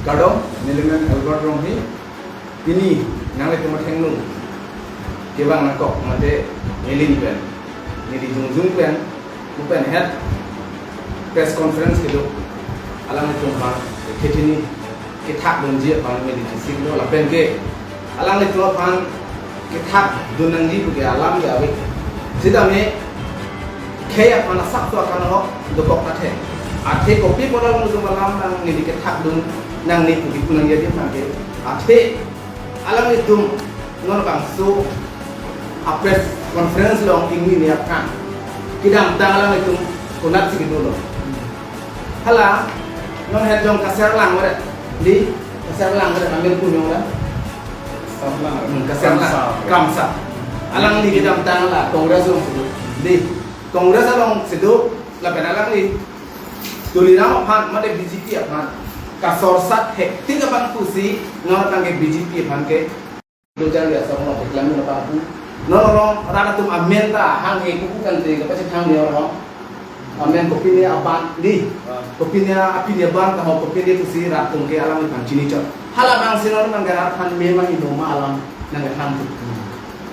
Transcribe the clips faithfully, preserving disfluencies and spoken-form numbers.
Kardom, neli men Albert Rongpi, pini nanglitum athengno kevang nangkok mate neli pen, neli jongjung pen, pu pen het press conference kedo, alanglitum aphan kethini kethak dunji aphan neli chesik lo lapen ke alanglitum aphan kethak dun nangji pu ke alam ke ave. Sitame khei aphan asap tu akan ahok dokok athe. Athe kopi apot alanglitum alam nangli kethak dun nangne pu kipu nangji adim nangke. Athe alanglitum non bangso a press conference along ingni ni aphan kedamtang alanglitum konatsi kedo lo. Hala non het jong Kasarlang mare. Di Kasarlang mare, amir punyong la. Sarlang. Hmm, Kasarlang. Kramsa. Kramsa. Alangli kedamtang la Congress alongsi do. Di Congress alongsi do lapen alangli Tuliram aphan mate B J P aphan kasorsat hektik abang pusi non abang ke B J P aphan ke dojan dia asong lo, iklam lo bang pu. Non rong rat atum amen ta hanghe kuku kan te kapachethang dia rong. Amen kopine aban di. Ah. Kopine apini aban ta ho kopine pusi rat atum ke alangliphan chini chot. Hala bangsi non nang ke rat aphan me ma ido ma alam nangkethan tu.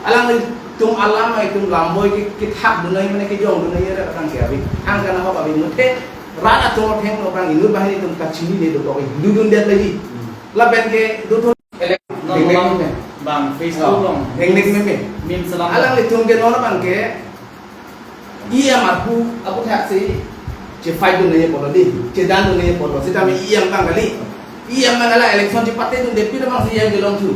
Alanglitum alam, itum lamboi ke kethak dunai mane kejong dunai ya rat atum ke ave. Hang kana ho ave muthe rat atum athengno bang inut banghini atum kachinine dokok, dodun det lagi. Hmm. Lapen ke dothu elek. Non, non, bang Facebook along. Engnek meme. Mim selam. Alanglitum ke non abang ke E M aphu aputhaksi chefight dunji apotlo di, chedan dunji apotlo. Sitame E M abang kali. E M abang hala election chepate dunde pira bangsi E M kelong thu.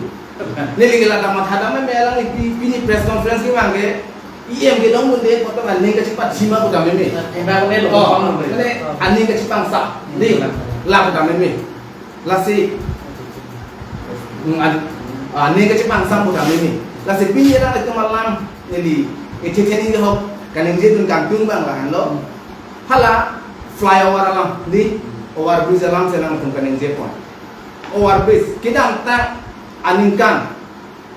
Neli ke la ta matha dam meme, alangli pi, pini press conference kevang ke E M kelong dunde apot aning kachepathima pu dam meme. Endak ne lo. Oh, pang dunde. Mane aning kachepangsam. Di, la pu dam meme. Lasi, hmm, an-, ah, aning kachepangsam pu dam meme. Lasi pini alanglitum alam neli ethetheni ke hok kaningje dun kangtung abang lahenlo. Hala flyover alam di, overbridge alam si alangtum kaningje pon. Overbridge kedamtang aningkan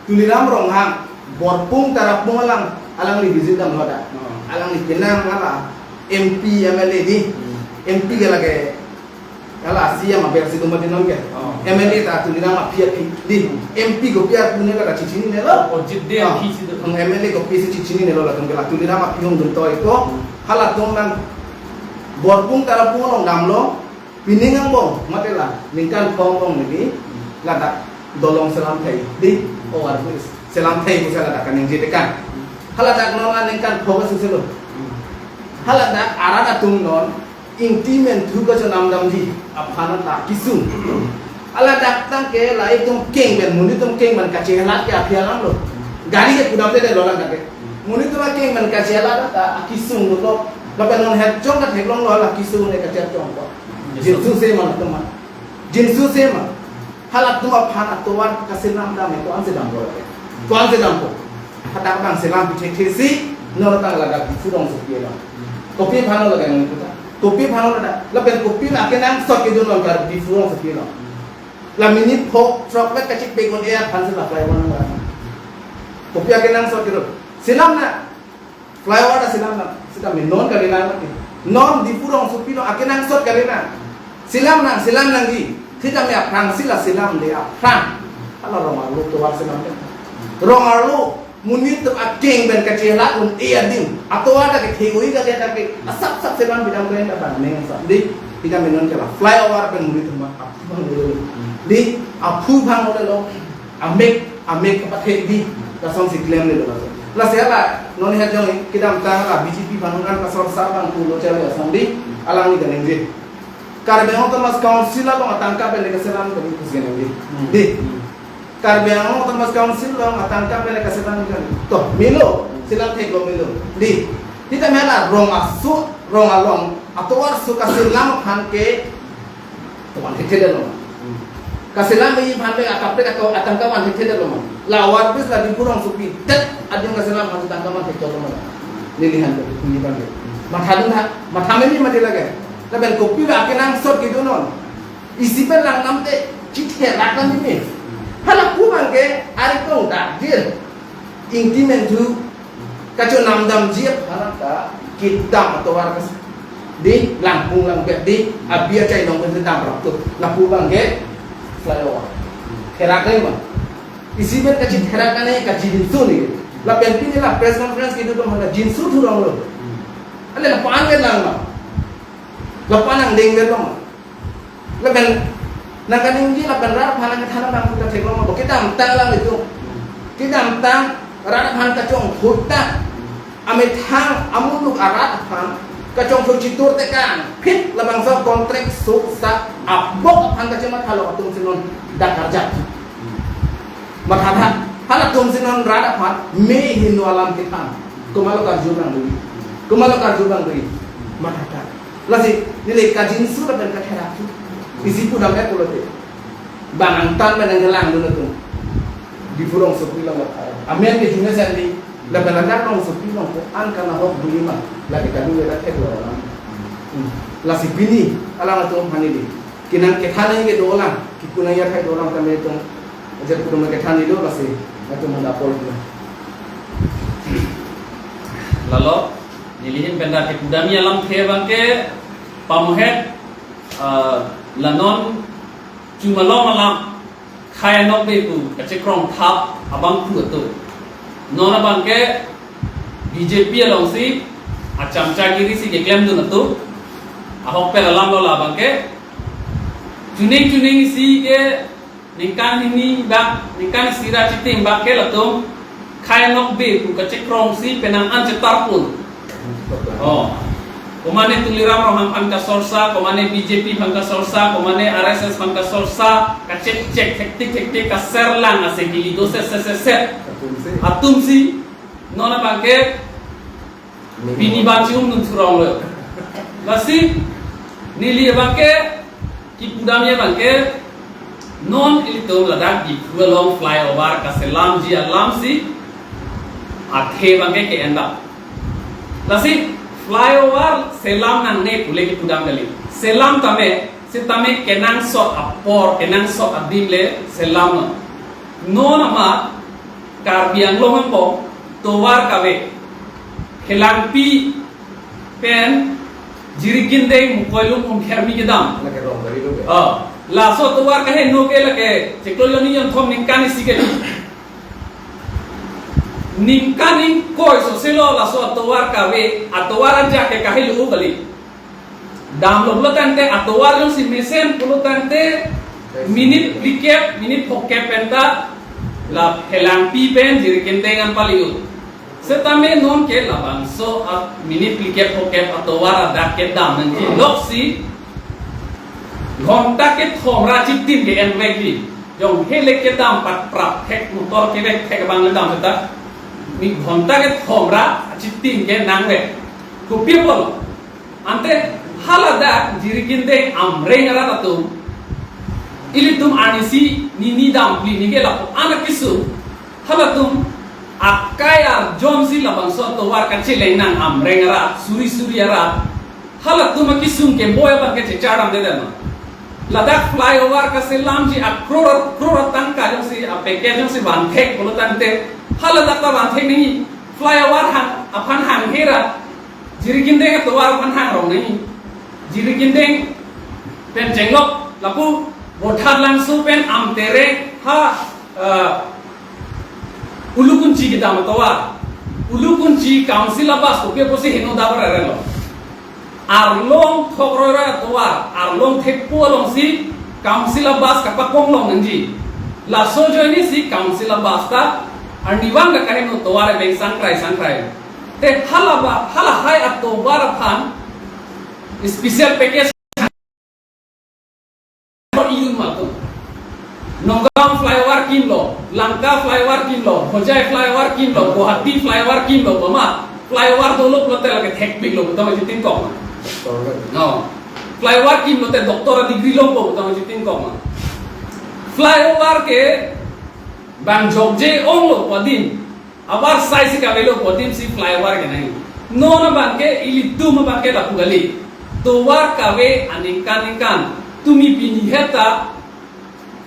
Tuliram Ronghang Borpung Tarapung alang, alangli visit damlo da. Hmm. Alangli penang hala M P, M L A di. Hmm. M P ke lake hala C M aber si dum mati non ke. Oh. M L A ta Tuliram aphi aphi di. Hmm. M P kopi aphi ne la kachechinine lo. Oh, jidde. Oh. Aphi si do. Hmm, M L A kopisi chechinine lo latum ke la Tuliram aphi hong dun toi ko. Hmm. Halatum nang Borpung Tarapung along damlo. Pining angbong mate la ningkan phongbong neli ladak dolong selam thai di, overbridge selam thai pusi ladak kaningje tekan. Haladak non aningkan phong si selo. Haladak arat atum non ingti menthu kachonam damji aphan ta kesung. Haladak tangke la itum keng pen, monit atum keng pen kachelat ke aphi alam lo. Gari ke pudamtedetlo ladak ke. Monit atum akeng pen kachelat ta akesung lo. Lapen non het jong katheklonglo la kesung ne kachet jong ko. Jinsu se ma latum ma. Jinsu se ma. Halatum aphan atovar kaselam dam ko-ansi dampo. Ko-ansi dampo. Hadak abang selam pi thekthe si, non tang ladak Diphu rongsopi lo. Kopi aphan lo ladak nang puta. Kopi aphan lo ladak. Lapen kopi akenangsot kedun lo ladak Diphu rongsopi lo. La minit pho, throk vet kachepek un-e aphan si la flyover nang. Kopi akenangsot kedun. Selam nang. Flyover ta selam nang, sitame non karina mati. Non Diphu rongsopi lo akenangsot karina. Selam nang, selam nangji. Sitame aphrangsi la selamde aphrang. Hala rong arlo tovar selam de. Rong arlo monit atum akeng pen kachelat un-e adim. Atovar ta kethe oi kali ta ke. Asap sap selam bidang pen ta bang neng sa. Di, sitame non ke la flyover pen monit atum aphu bang lo. Di, aphu bang lo. Amek, amek kapathe di, lasonsi klemle lo. Lasi hala, non het jong kedamtang la B J P abang nang kasorsat abang pulo chale asong di, alangli kaningje. Karbi Anglong Autonomous Council along atangka pen le kaselam kami pusi kaningje. Hmm. Di. Karbi Anglong Autonomous Council along atangka pen le kaselam kami. To, melo, selam theklo melo. Di. Sitame hala rong aso, rong along, atovar aso kaselam aphan ke Tovar thekthe detlo. Hmm. Kaselam iji aphan pen akaprek ato atangka van thekthe detlo. La overbridge la Diphu rongsopi det adim kaselam aphan tangka van thekchotlo. Neli han pen, neli aphan pen. Matha dun ha, matha meme mati lake. Lapen kopi la akenangsot kedun non. Isi pen lang namte chithe rak nang meme. Hala pu abang ke ari kong dak dir. Ingti menthu kachonam damji aphan ta kedam atovar kas. Di langpung lang bet di abi achai long pen dam rap tu. Lapu abang ke flyover. Therak dei ma. Isi pen kachitherak ane kachingjinso ne. Lapen pini la press conference kedo atum aphan jinso thurong lo. Ale lapu-an ke lang ma. Lapu-an angdeng ke long ma. Lapen nangkaningje lapen rat aphan kethan abang pun katheklong ma. Kedamtang alanglitum. Kedamtang rat aphan kachongthur ta. Amethang amuluk arat aphan kachongthur chitur tekang phit labangso contract sok sak abok aphan kachematha lo atum si non dak karjap. Mathatha, halatum si non rat aphan me hinu alam kethan. Komatlo karju abang dei. Komatlo karju abang dei. Mathatha. Lasi neli kachingjinso lapen katherak. Isi pudam e pulote. Bang angtan pen nangkelangdun atum. Diphu rongsopi along amen kejun asandi, lapen ladak rongsopi along ko-an kanahok duli ma, lake kadu ira thek lo alam. Hmm. Lasi pini alanglitum aphan neli kenang kethan nangji kedo lang, kipu nangji athai do lang tame atum, ajat kudum kethan neli do, lasi atum handa pol dun. Lalo, neli ahin pen dak kepudamji alamthe abangke pamohet, ah, la non chumalom alam khei anokbe pu kachekrong thap abangphu atum. Non abangke B J P alongsi achamchagiri si keklemdun atum. Ahokpet alam lo la abangke. Chuning chuning isi ke ningkan hini bak, ningkan isi ra chitim bak ke latum khei anokbe pu kachekrongsi penang an chetarpun. Oh. Komane Tuliram Ronghang aphan kasorsa, komane B J P aphan kasorsa, komane R S S aphan kasorsa, kachekchek thektik thektik kaserlang ase hili do set set set set. Atum si. Atum si, non abangke pini ban chium nun thurong lo. Lasi, neli abangke, kipudamji abangke, non ilitum ladak Diphu along flyover kaselamji alamsi, athe abangke ke-en dam. Lasi, flyover selam nangne pule kipudam kali. Selam tame, setame kenangsot apor, kenangsot adim le selam non. Non amat Karbi Anglong angbong tovar kave. Phelangpi pen Jirikindeng Mukoilum Umkhermi kedam. Lake rong kali do be. Ah, laso tovar kaheno ke lake chiklo jonni jonthom ningkan isi kali. Ningkan ingkoi soselo laso atovar kave, atovar ajak ke kahelo kali. Damlo pulotangte atovar jongsi mesen pulotangte minute phlikep, minute phokep penta la Phelangpi pen Jirikindeng an pali-ut. Setame non ke labangso a minute phlikep phokep atovar adak kedam nangji loksi ghonta kethom ra chitim ke-en vekji. Jong hele kedam pat prap thek motor kevek thek abang kedam seta. Mi ghonta kethom ra chitim ke nangvek. Kopi apot? Ante haladak Jirikindeng Amreng arat atum, ilitum arnisi nini dam phli nike lapu-an akesung, halatum akai arjonsi labangso atovar kacheleng nang Amreng arat, suri suri arat, halatum akesung keboi abang kachechar damde dema. Ladak flyover kaselamji akror kror atangka jongsi a package jongsi vanthek pulotangte, haladak ta vanthek nangji, flyover hang aphan hanghe ra Jirikindeng atovar aphan hangrong nangji. Jirikindeng pen chenglok lapu Bothatlangso pen Amtereng ha, eh, Ulukunchi kedam atovar. Ulukunchi Council a bus kopi apotsi heno davar arelo. Arlong thok roiroi atovar, arlong thekpo alongsi Council a bus kapakong long nangji. Laso ajoinesi Council a bus ta arnivang ta kaheno tovar ebeng sangkrai sangkrai. Te halaba, halahai atovar aphan special package iyun matum. Nagaon flyover kimlo, Lanka flyover kimlo, Hojai flyover kimlo, Guwahati flyover kimlo, bama flyover dolo pulote lake thekpiklo, butang aji tingkok ma. No. Flyover kimlote doctor a degree longpo, butang aji tingkok ma. Flyover ke bang jokje onglo pu adim. Avarsai si kavelo pu adim si flyover ke nangji. Non abangke ilitum abangke lapu kali. Tovar kave aningkan ningkan. Tumi pini heta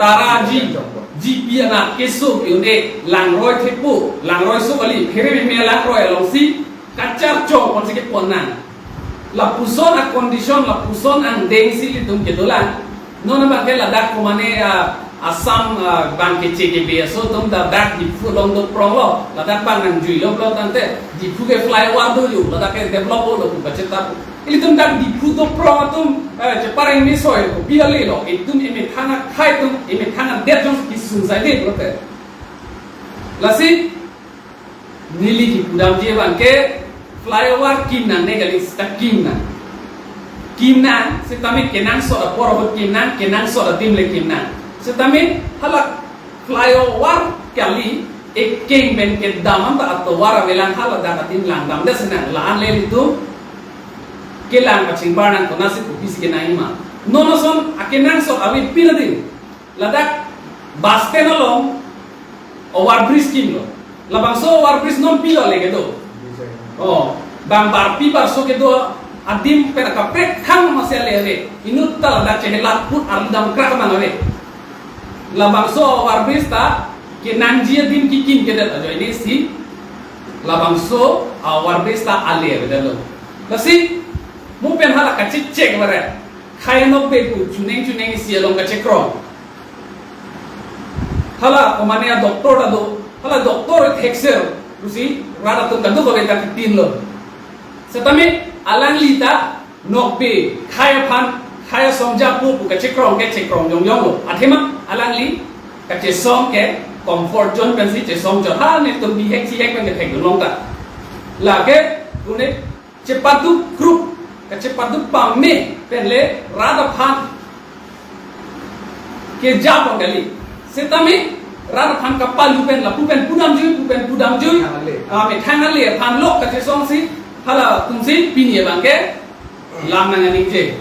tara ji, jipi anak keso pi-un-e langroi thepo, langroi so kali. Phere meme langroi alongsi kachar chong ponsi kepon nang. Lapuson a condition, lapuson angdengsi ilitum kedolang. Non abangke ladak komane, ah, Assam, ah, bang ke J K B S O atum ta dak Diphu along doprong lo, ladak bang nangjuilo pulo tangte, Diphu ke flyover do yo, ladak ke develop lo pu kachetap. Ilitum dak Diphu doprong atum, eh, chepareng mesoi ko biali lo, itum emethang akhei atum, emethang adet jong kisung sai de pulote. Lasi, neli kipudamji abang ke flyover kim nangne kali, seta kim nang. Kim nang, setame kenangsot apor ahut kim nang, kenangsot adim le kim nang. Setame hala flyover kali, ekeng pen kedam anta atovar avelang, haladak adim langdamdet si nang, la-an le ilitum kelang pachingbar nang, konatsi kopisi kenangji ma. Non ason akenangsot avepin adim. Ladak bus stand along overbridge kimlo. Labangso overbridge non pilo le kedo. Oh, bang barpi barso kedo adim pen akaprek khang masih ale ave. Inut ta ladak chehelat put arlu damkrak abang ave. Labangso overbridge ta kenangji adim kikim kedet ajoine si labangso overbridge ta ale avedetlo. Lasi, mo pen hala kachechek bare. Khei anokbe pu chuneng chuneng isi along kachekrong. Hala komane a-doctor ta do, hala doctor thekser pusi rat atum kadokave ta kitinlo. Setame alangli ta nokbe khei aphan, khei asong japu pu kachekrong ke chekrong jongjong lo. Athema alangli kachesong ke comfort zone pensi chesong chot. Ha netum bihek chihek pen kethekdun long ta. Lake pune chepaduk group, kachepaduk pame pen le rat aphan kejapon kali. Setame rat aphan kapalu pen lapu pen pudamjui, pu pen pudamjui. Methang ale. Ah, methang ale aphan lok kachesongsi, halatumsi pini abang ke lam nang aningje.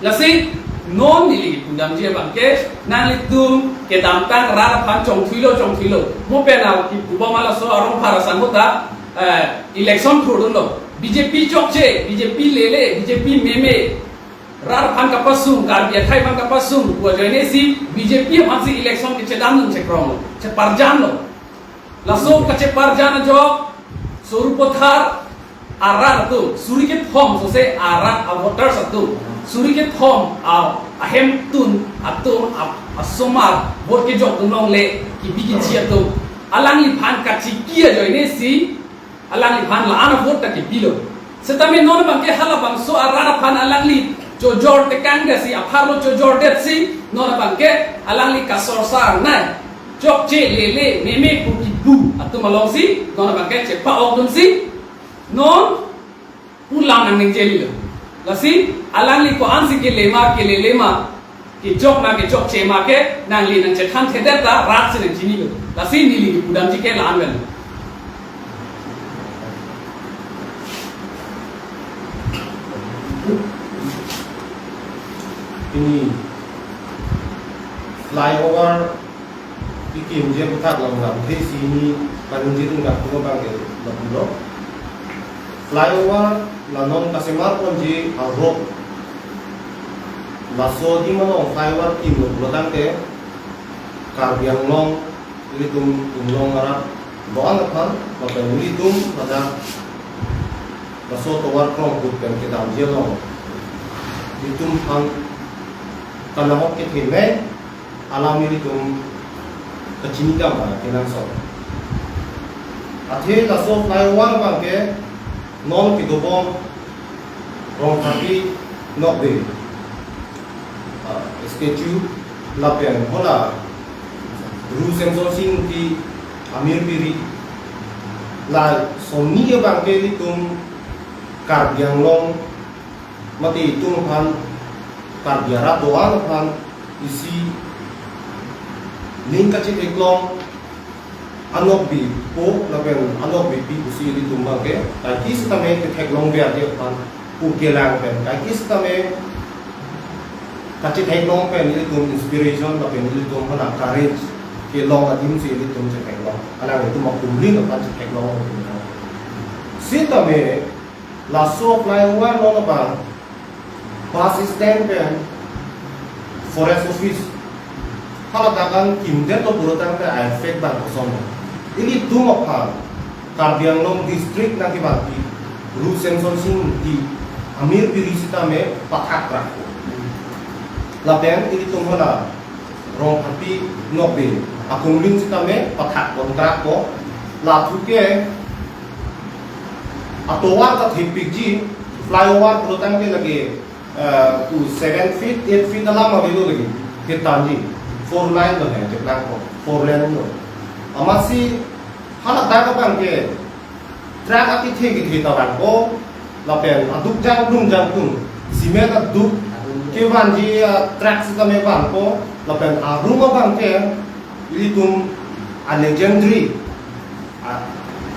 Lasi, non neli pudamji abang ke, nanglitum kedamtang rat aphan chongthuilo, chongthuilo. Mo pen a kipubom alaso arong phara sangkota, eh, election thurdunlo. B J P chokche, B J P lele, B J P meme. Rat aphan kapasung, Karbi akhei aphan kapasung, pu ajoine si B J P aphansi election kechedamdun chekronglo, cheparjanlo. Laso kacheparjan ajok, Sarupathar arat atum, suri kethom sose arat a-voters atum, suri kethom a, ahemtun atum, a, asomar, vote kejokdun longle, kibi kichi atum. Alangliphan kachiki ajoine si, alangliphan la-an a-vote ta kipilo. Setame non abang ke halabangso arat aphan alangli chojor tekangdet si, apharlo chojordet si, non abang ke alangli kasorsar nai. Chokche lele meme pu kibu atum alongsi, non abang ke chepa-okdunsi, non pulang nang ningje lilo. Lasi, alangli ko-ansi kele ma, kelele ma, kechok ma, kechokche ma ke, nangli nangchethanthedet ta, rat si nangchinilo. Lasi, neli kipudamji ke la-an pen. Pini flyover kikimji aphuthak along lamthe isi hini paningje tung dak tung abang ke lapulo. Flyover la non kasemarponji arok. Laso adim along flyover kimlo pulo tangte Karbi Anglong, ilitum Inglong arat do-an aphan, lapen ilitum ladak laso tovar krong ahut pen kedamji along, ilitum aphan kanahok kethenei alam ilitum kachini dam ba kenangsot. Athe laso flyover abang ke non kedobom Rongkhapi nokbe, ah, statue lapen hala Ru Semson Sing Ingti amirpiri, la sonni abang ke ilitum Karbi Anglong mate itum aphan, Karbi arat do-an aphan isi ning kachetheklong anokbepo lapen anokbepi pusi ilitum abang ke kaike sitame ketheklong ver-ji aphan pu kelang pen, kaike sitame kachetheklong pen ilitum inspiration lapen ilitum aphan courage kelong adim si ilitum chetheklong. Alanglitum akumlin aphan chetheklong. Sitame laso flyover non abang bus stand pen Forest Office haladak an kimdetlo pulo tangte a-effect abang kosonlo. Ilitum aphan Karbi Anglong district nangkevangpi Ru Semson Sing Ingti amirpiri sitame pathak rakpo. Lapen ilitum hala Rongpharpi Nokbe akumlin sitame pathak kontrak ko. Lathu ke atovar ta thepikji, flyover pulotangte lake, eh, tu seven feet, eight feet alam avelo lake. Ketanji four lane lo he, cheplang ko. Four lane lo. Amatsi haladak abang ke truck akethe kethe ta vangpo, lapen aduk jangdung jangdung, cement aduk kevanji, ah, truck sitame vangpo, lapen arum abang ke ilitum a legendary, ah,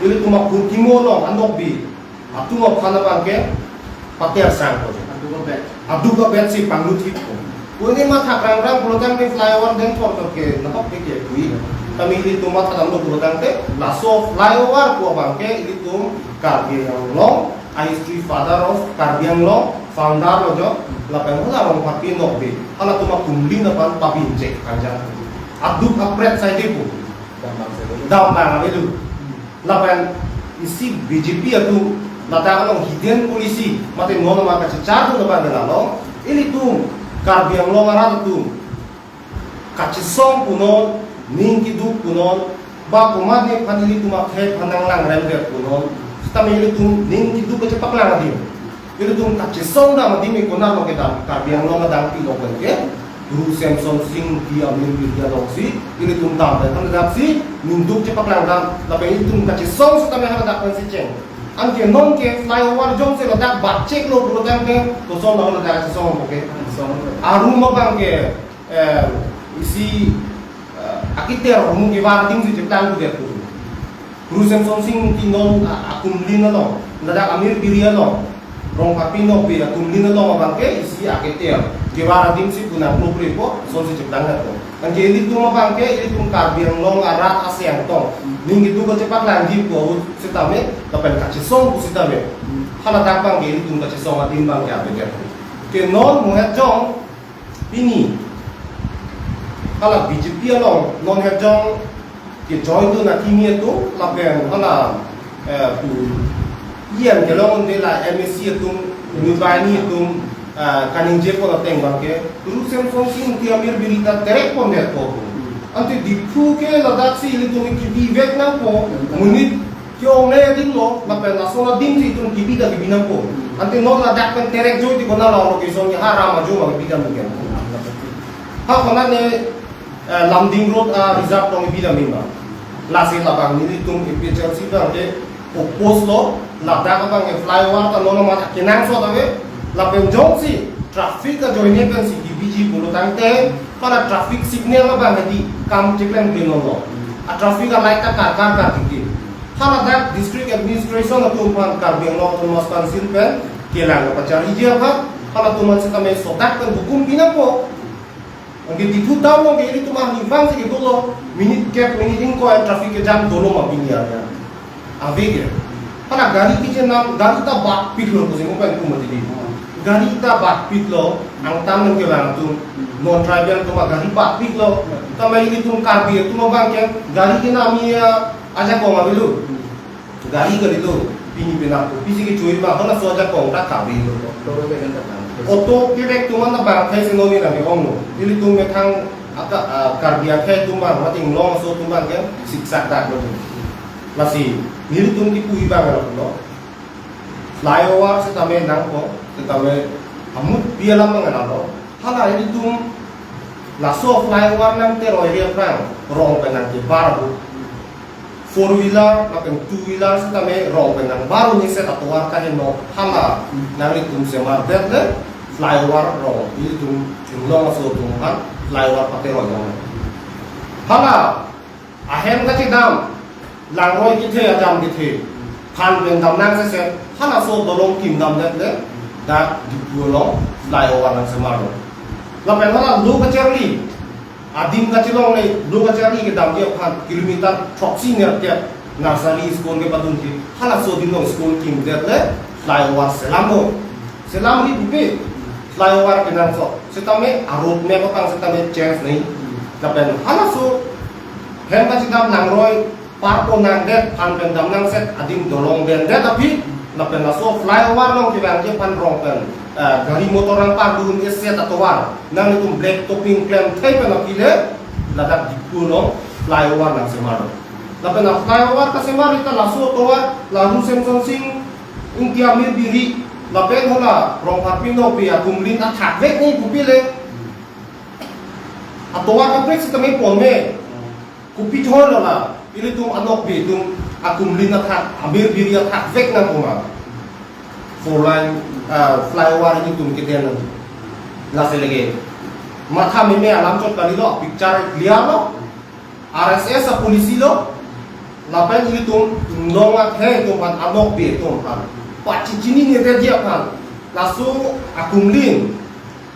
ilitum akurkimo along a-Nokbe atum aphan abang ke pater sangpo. Aduk abet. Aduk abet si panglut hip ko. Pune mathak rangrang pulotangte flyover dengthor ke nahok ke ke kui. Kami ilitum matha damlo pulotangte laso flyover pu abang ke ilitum Karbi Anglong, a history father of Karbi Anglong, founder lo jo, lapen hala Rongpharpi Nokbe. Halatum akumlin aphan pabinche kangjang. Aduk apret saide pu. Dambang avelo. Lapen isi B J P atum ladak along hidden policy, mate non ma kachechar atum lapen dela lo, ilitum Karbi Anglong arat atum kachesong punon, ning keduk punon, ba komatne aphan ilitum akhei aphan nanglangrem det punon, sitame ilitum ning keduk kachepaklang adim. Ilitum kachesong dam adim ke konat lo kedam, Karbi Anglong adang pi lo ke, Ru Semson Sing Ingti Amir Biria alongsi ilitum dam pen, haladak si ning duk chepaklang dam, lapen ilitum kachesong sitame haladak pen si cheng. Anke non ke flyover jongsi ladak batchek lo pulotangte, koson lo ladak kachesong lo ke. Arum abang ke, eh, isi, eh, akiter arum kevar adim si cheplang kudet pu. Ru Semson Sing Ingti non a-, akumlin along, ladak Amir Biria along, Rongpharpi Nokbe akumlin along abang ke isi akiter kevar adim si punang klopre po, sonsi cheplang det po. Anke ilitum abang ke, ilitum Karbi Anglong arat aseng tong ning keduk kachepaklangji pu sitame, lapen kachesong pu sitame, haladak abang ke ilitum kachesong adim abang ke abedet. Ke non mohet jong pini hala B J P along non het jong ke join dun akimi atum, lapen hala, eh, pu E M kelong un-e la M A C atum, Nubani atum, eh, kaningje pon ateng abang ke, Ru Semson Sing Ingti Amir Biria ta terek pondet po. Ante Diphu ke ladak si ilitum kebi vek nangpo, monit ke-ong le adim lo, lapen lason adim si itum kebi ta kebi nangpo. Ante non ladak pen terek joi ti konat lo location ke ha Ram Ajo ma kebi ta mungkin. Ha konat ne, eh, Lumding Road a-reserve along kebi ta mima. Lasi labang nelitum A P H L C abang ke oppose lo, ladak abang ke flyover ta non amat kenangsot ave, lapen jongsi traffic ajoine pensi kebiji pulotangte, hala traffic signal abang hedi kam cheklemkle non lo. A traffic a light ta karkar karkiki. Haladak district administration atum aphan, Karbi Anglong Autonomous Council pen kelang kapacharliji aphan, halatum aphan setame sodak pen hukum pi nangpo. Anke Diphu town along ke ilitum aningkansi kedolo, minute kep, minute ingkoi traffic ke jam dolo ma pini arni. Ave ke. Hala gari kechenam, gari ta batpik lo, pusi mo pen kum mati di. Gari ta batpik lo, angtan nang kelang atum, non tribal atum agari batpik lo. Tame ilitum Karbi atum abang ke, gari kenam ya ajakong avelo. Gari gari lo, pini penang kopisi kechui ma, halaso ajakong ta kave lo. Auto kevek atum an abang akhei si non ni nang ke-ong lo. Ilitum methang aka, ah, Karbi akhei atum abang, mate Inglong aso atum abang ke siksak dak lo. Lasi, nelitum kipu abang lo. Flyover setame nangpo, setame amut pi alam abang lo. Hala ilitum laso flyover nangteroi ri aphrang, rong pen nangkebar ahut, four wheeler lapen two wheeler setame rong pen nangbar un-e set atovar kaheno, hala nanglitum semardet le flyover rong, ilitum Inglong aso atum aphan flyover pateroi rong. Hala ahem kachedam, langroi kethe, ajam kethe, phan pen damnang sese, halaso dolong kim damdet le, dak Diphu along flyover nangsemarlo. Lapen hala lo kacharli, adim kachelongle, lo kacharli kedamji aphan kilometer throksi nerkep nursery school kepadunji, halaso adim along school kimdet le flyover selamlo. Selamri pupe, flyover kenangsot. Setame a-road map aphan setame change nai. Lapen halaso hem kachedam, langroi parpon nangdet, phan pen damnang set adim dolong dendet aphi, lapen laso flyover along kevangji aphan rong pen Ah, gari motor nangpangdun isi atovar, nanglitum black topping klemthek pen aphi le ladak Diphu along flyover nangsemar. Lapen a flyover kasemar ita laso atovar la Ru Semsonsing Ingti amir biri lapen hala Rongpharpi Nokbe akumlin athakvek ni kopile. Atovar kaprek sitame ponme. Kopi thor lo la, ilitum a-Nokbe atum akumlin athak, amir biri athakvek nang puma. Four lane, ah, flyover ilitum keden nang. Lasi lake matha meme alam chot kalilo, picture clear lo. R S S a-policy lo. Lapen ilitum nong athe atum aphan, a-Nokbe atum aphan pachechinine dia aphan, laso akumlin,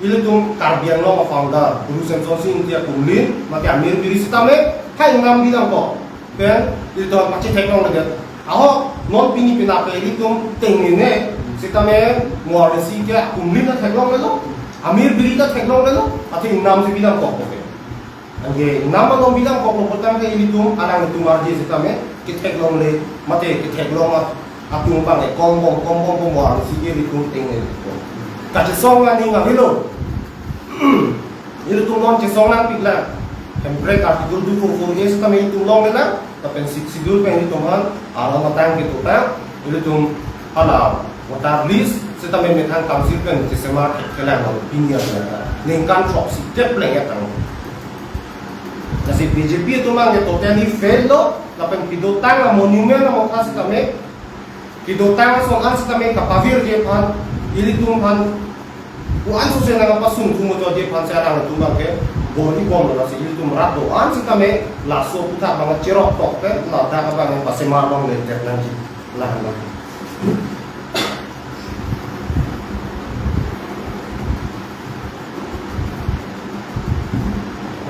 ilitum Karbi Anglong a-founder Ru Semsonsing Ingti akumlin mate amir biri sitame ha ingnam bidam ko. Pen ilitum pachetheklongledet. Ahok non pini penap ke ilitum tengnene sitame mo R S S ke akumlin ta theklonglelo, amir biri ta theklonglelo, athe ingnam si bidam ko ko ke. Anke ingnam along bidam koklo putangte ilitum, alanglitum arje sitame ketheklongle, mate ketheklong a-, atum abang le kombom, kombom, kombom, mo R S S ke ilitum tengne. Kachesong aning avelo. Ilitum non chesong nangpik lang. Hemprek Article two four four A sitame ilitum longlelang. Lapen Sixth Schedule pen ilitum aphan aron atang ketotang, ilitum hala voter list sitame methang council pen chesemar thekthelang lo pini arni ningkan throksi tep pleng etang. Lasi B J P atum abang ke totally fail lo, lapen kedotang a-monument amotha sitame, kedotang ason an sitame kapavirji aphan, ilitum aphan ko-an sose nangpasung thum mo jodi aphan si alanglitum abang ke bor-i bom lo, lasi ilitum rat do-an sitame laso aphuthak abang cherok tok ke ladak abang pasemar longle tet nangji. Lahan lo.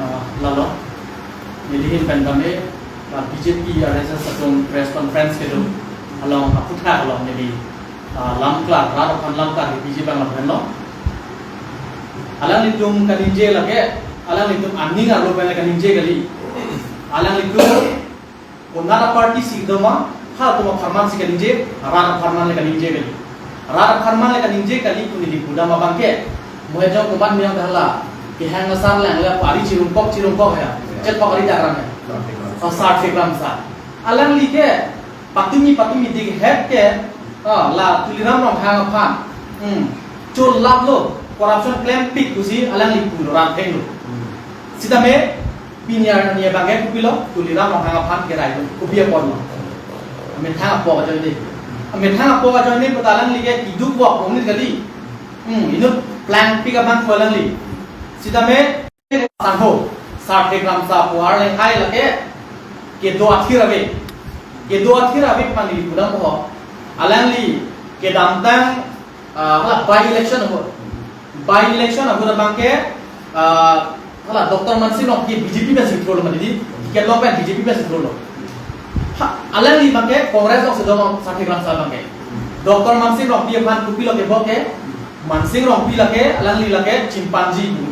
Ah, lalo. Nelihin pen tame, ah, B J P R S S atum press conference kedo along aphuthak along neli, ah, lamklar, rat aphan lamklar kepiji abang lahenlo. Alanglitum kaningje lake, alanglitum aning arlo pen kaningje kali. Alanglitum konat a-party si doma, halatum apharman si kaningje, rat apharman le kaningje kali. Rat apharman le kaningje kali pu neli pudam abang ke. Mohejong komat miyang hala kehang asar lang le pari chirungkok chirungkok ya. Chet pok ari daram ya. Oh, Sarthe Kramsa. Alangli ke patumi patumi dikhet ke, ah, la Tuliram Ronghang aphan. Hmm. Chol lap lo, corruption klempik pusi alangli pulo, rangtheng lo. Sitame pini arni abang ke kopilo, Tuliram Ronghang aphan kerai lo, kopi apotlo. Amethang apok ajoine. Amethang apok ajoine puta alangli ke kiduk bok ongni kali. Hmm, inut plangpik abang ko alangli. Sitame sangho, Sarthe Kramsa pu arleng hai lake kedo athir ave. Kedo athir ave pu neli pudam ho. Alangli kedamtang, ah, hala by election ahut. By election ahut abang ke, ah, hala Doctor Mansing Rongpi B J P pen si throlo mati di. Ticket long pen B J P pen si throlo. Ha, alangli abang ke Congress along si dong Sarthe Kramsa abang ke. Doctor Mansing Rongpi aphan kopilo kebok ke, Mansing Rongpi lake, alangli lake chimpanzee pu.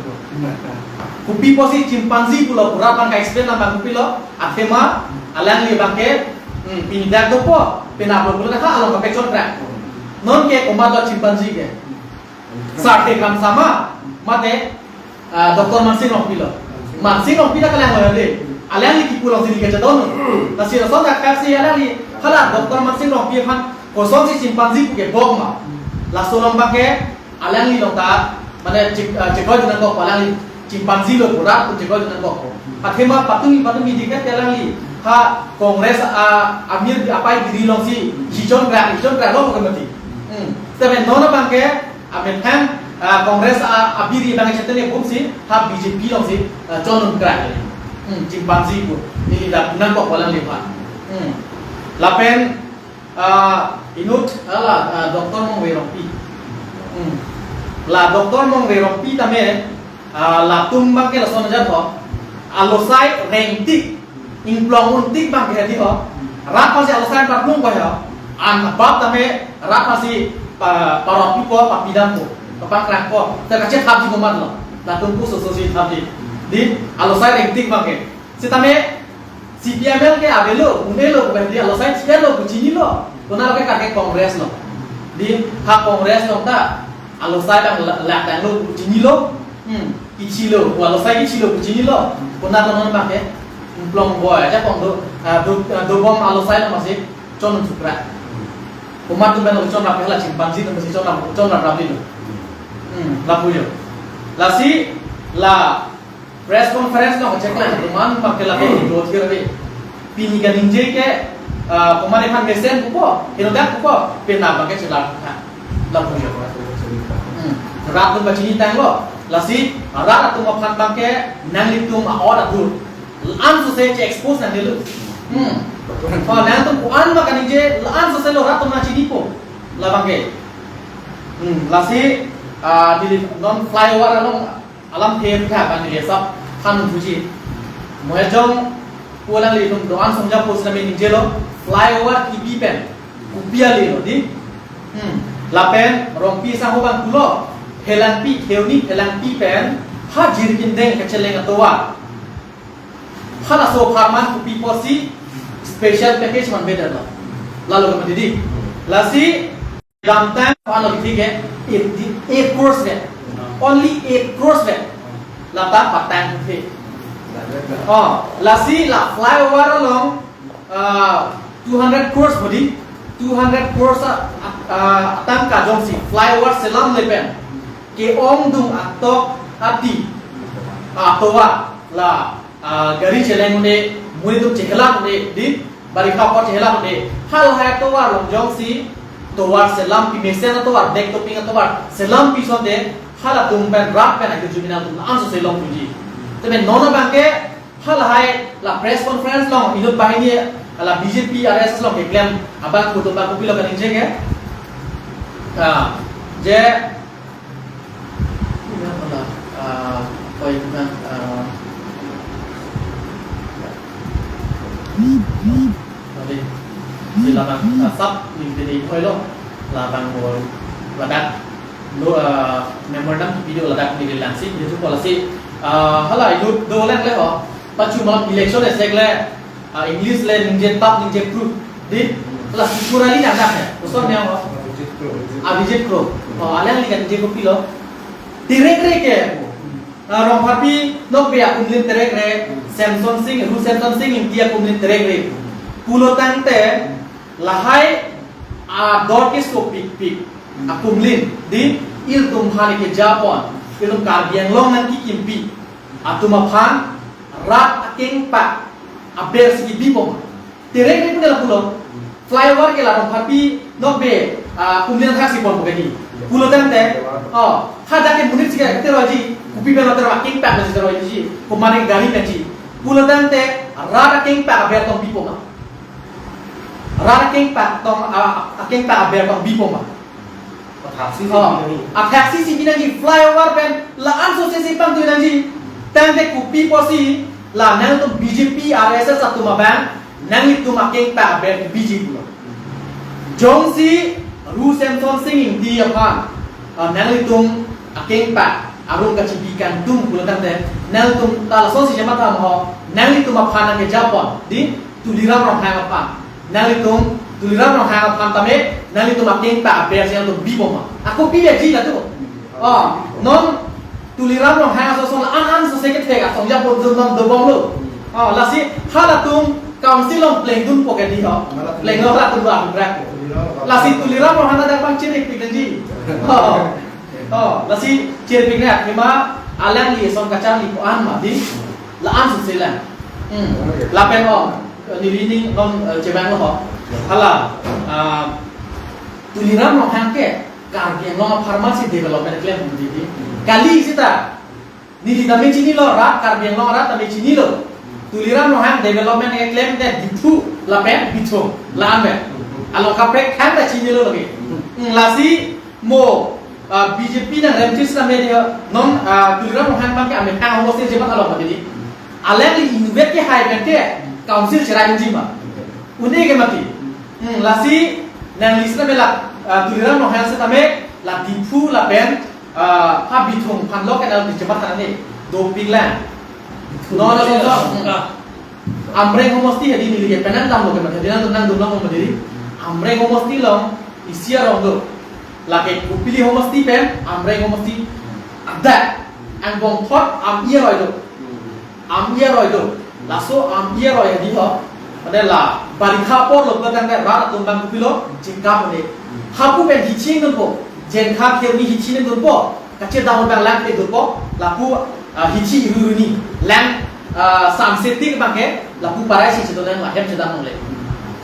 Kopi pusi chimpanzee pulo, pura abang ka-explain abang kopilo, athema alangli abang ke, hmm, pini dak dopo, penap lo pulo ha along kapechon krak. Non ke komat lo chimpanzee ke? Sarthe Kramsa ma, mate, ah, Doctor Mansing Rongpi lo. Mansing Rongpi ta kalang lo ya de. Alangli kipu along si neli kachedon. Lasi lason akhar si alangli, hala Doctor Mansing Rongpi aphan kosonsi chimpanzee pu kebok ma. Laso along abang ke, alangli along ta, mane chik, ah, chikoi nangkok alangli chimpanzee lo, pura pu chikoi nangkok. Athema patumi patumi dikhet ke alangli ha Congress a, amir apai biri along si, hichon krak, hichon krak lo ke mati. Hmm. Tapi non abang ke, amethang, ah, Congress a, abiri abang chetene bum si, ha B J P along si, ah, chon krak. Hmm, chimpanzee pu. Neli dak nangkok alangliphan. Hmm. Lapen, ah, inut, hala, ah, Doctor Mongve Rongpi. Hmm. La Doctor Mongve Rongpi tame, ah, latum abang ke lason ajat ho. Alosai rengtik, ingplong untik abang ke hedi ho. Rat aphansi alosai parlung ko ho. An abab tame rat aphansi pa, parot pu ko, papidam ko, papangkrang ko. Te kachethapji komat lo. Latum pu soso si thapji. Di, alosai rengtik abang ke. Sitame C P I M L ke avelo, un-elo, pu hedi alosai chelo, pu chinilo. Konat ke kake Congress lo. Di, ha Congress lo ta. Alosai abang la, la tanglo, chinilo. Hmm. Kechilo, pu alosai kechilo, chinilo. Konat lo non abangke. Plong boy aja pong do, ah, do, ah, dobom alosai lo masi chon sukra. Komat atum pen lo chon rap, la chimpanzee atum masi chon rap, chon rap rap lo. Hmm, lapu jo. Lasi la press conference lo check la, komat abangke la ke do thir ave. Pini kaningje ke, ah, komat aphan mesen pupo, henodak pupo, penap abangke chelar tha. Lapu jo. Hmm. Rat atum kachini tanglo. Lasi rat atum aphan abangke nanglitum a-ot atur. La-an sose che-expose nangnelo. Hmm. Oh, nangtum ko-an ma kaningje, la-an sose lo rat atum nangchinipo. Labangke. Hmm. Lasi, ah, neli non flyover along alam the tha kan neli asap than thuji. Mohejong pu alanglitum do-an songja post na me ningjelo, flyover kipi pen kopi ale lo dei. Hmm. Lapen Rongpi asangho abang pulo, Phelangpi, Kheuni Phelangpi pen ha Jirikindeng kacheleng atovar, halaso apharman kopi pusi special package manbedetlo. Lalo kemati dei. Lasi damtang ano dei ke eight, eight crores ke. Only eight crores ke. Lata patang ke. Oh, lasi la flyover along, ah, two hundred crores bodi, two hundred crores a, a, atangka jongsi flyover selamle pen ke-ongdung atok ati, ah, atovar la, ah, gari cheleng un-e, monit atum chehelak un-e dei, barikha apor chehelak un-e. Halahai atovar along jongsi tovar selampi, mesen atovar, bag topping atovar selampi asonte, halatum pen rat pen akejut amen atum la-an sose longthuji. Tebe non abangke halahai la press conference along inut banghini la B J P R S S along keklem abang kutum abang kopilo kaningje ke. Ah, je Ina pala, ah, koi na, ah, tadi, si labang, ah, sap ni tadi koi lo, labang bol, ladak, lo, ah, memorandum video ladak ni langsi, itu policy, ah, hala, itu do leng le ho, pachu malam election esek le, ah, English le ningje tap ningje proof. Dei, la Tripura li anak ya. Kosonne ho? Abhijit Kro. Abhijit Kro. Oh, alangli kaningje kopilo. Terekre ke. Ah, Rongpharpi Nokbe akumlin terekre. Semson Sing, Ru Semson Sing Ingti akumlin terekre. Pulo tangte lahai ador keso pikpik akumlin dei, ilitum aphan kejapon, ilitum Karbi Anglong nangkekimpi atum aphan rat akengpak aber si kebipon. Terekre pu ke lapulo. Flyover ke la Rongpharpi Nokbe, ah, akumlin athak si ponpo ke dei. Pulo tangte, oh, hadak ke monit si ke teroiji, kopi pen teroiji, akengpak si teroiji, komat gari pensi. Pulo tangte, rat akengpak aber tong bipo ma. Rat akengpak tong, ah, akengpak aber tong bipo ma. Athaksi si, oh, pinangji. Athaksi si pinangji, flyover pen la-an sose si pangthu nangji. Tangte kopi pusi la nangtum B J P R S S atum abang nanglitum akengpak aber kebiji pulo. Jongsi Ru Semson Sing Ingti aphan, ah, nanglitum akengpak arong kachibi kangtung pulo tangte, nangtum ta lasonsi chematha ma ho, nanglitum aphan nangkejapon dei, Tuliram Ronghang aphan. Nanglitum, Tuliram Ronghang aphan tame, nanglitum akengpak aber si nangtum bipo ma. Ako pi ya ji la tu. Oh, non Tuliram Ronghang ason ason la-an an sose kethek asong ya pon jun non dobomlo. Oh, lasi halatum council along plengdunpo ke dei ho. Plenglo halatum lo abang brak. Lasi Tuliram Ronghang ada pang chirikpik nangji. Oh. Oh, lasi chirikpik nang athema alangli ason kacharli ko-an ma dei. La-an sose lang. Hmm. Lapen, oh, neli ning non, eh, chevanglo ho. Hala, ah, Tuliram Ronghang ke Karbi Anglong apharman si development klem dei. Kali seta. Neli tame chinilo, rat Karbi Anglong arat tame chinilo. Tuliram Ronghang development keklem te Diphu lapen Bithung la-an pen. Along kaprek thangta chinilo lake. Hmm, lasi mo, ah, B J P nangrem chis tame dei, non, ah, Tuliram Ronghang abangke amethang homosti chematha along mati dei. Alangli inutvet kehai pen ke council cherai unji ma. Une ke mati. Hmm, lasi nangli sitame la, ah, Tuliram Ronghang sitame la Diphu lapen, ah, ha Bithung aphan lo ke nangli chematha nang dopik lang. Non la song song. Hmm. Amreng homosti hadi neli ke penang damlo ke mati. Hadi nangdun nangdun nang mati dei. Amreng homosti along isi arong do. Lake Kopili homosti pen Amreng homosti adak angbong thot Am-i aroi do. Am-i aroi do. Laso Am-i aroi hadi ho. Mane la barikha apor lo pen tangte rat atum abang kopilo chingkap un-e. Hapu pen hichi nangdunpo. Jenkha Kheroni hichi nangdunpo. Kachedam abang lang ke dunpo. Lapu, ah, hichi iru iru ni. Lang, ah, samse tik abang ke. Lapu parai si chedon lang la hem chedam longle.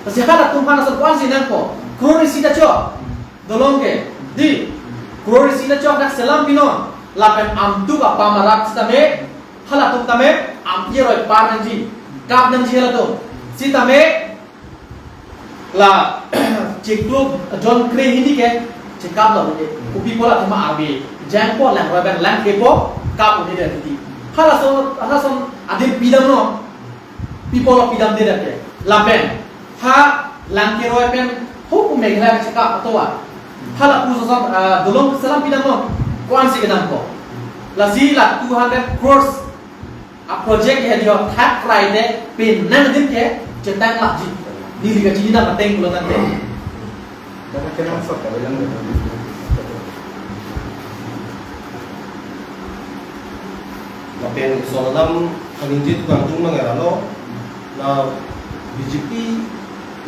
Lasi halatum aphan asal ko-ansi nangpo. Crore isi ta chok. Dolong ke, di, crore isi ta chok dak selam pinon, lapen amtuk apam arat sitame, halatum tame, Am-i aroi par nangji, kap nangji halatum, sitame, la, chiklo, jon kre hini ke, chekap lo, kopi pola tema arbi, jangpo lang roi abang lang kepo, kap un-e de titi. Halason, halason, adim pidamnon, people of pidamde dak ke. Lapen, ha lang keroi pen, hukum Meghalaya kachekap atovar. Hala pu soson, ah, dolong selam pidamnon, ko-ansi kedampo. Lasi la two hundred crores a project he dio thak rai de penang adim ke, chetang lakji. Neli kachini dam ateng pulo tangte. Lapen ison alam kaningje tukang tung nang era lo, la B J P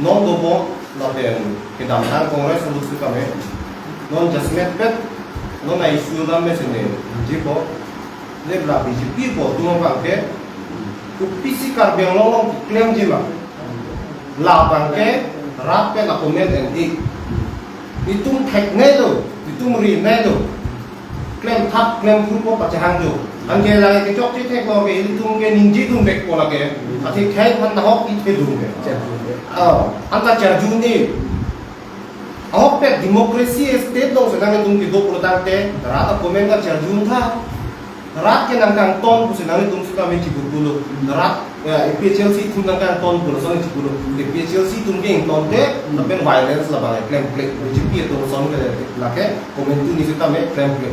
non dobom, lapen kedamtang Congress uluk sitame, non jasmet pet, non a issue dam me sene, ningjepo, le la B J P pu atum abang ke, kopisi Karbi Anglong along keklemji ma. Labang ke rat pen akomen en-e. Itum theknei lo, itum rinei lo. Klemthap klemphru ko pachehang jo. Anke lake kechokche theklong ke itum ke ningjedun vekpo lake. Athe khei phan nahok ithedun ke. Oh, anta charjun-e. Ahokpet democracy state along si nanglitum kedo pulo tangte, rat akomen kacharjuntha. Rat ke nangkangton pusi nanglitum sitame chibu pulo. Rat, ya, A P H L C atum nangkangton pulo, sitame chibu pulo. A P H L C atum ke ingtonte, lapen violence labang klemkle. B J P atum ason ke lake, komentu ni sitame klemkle.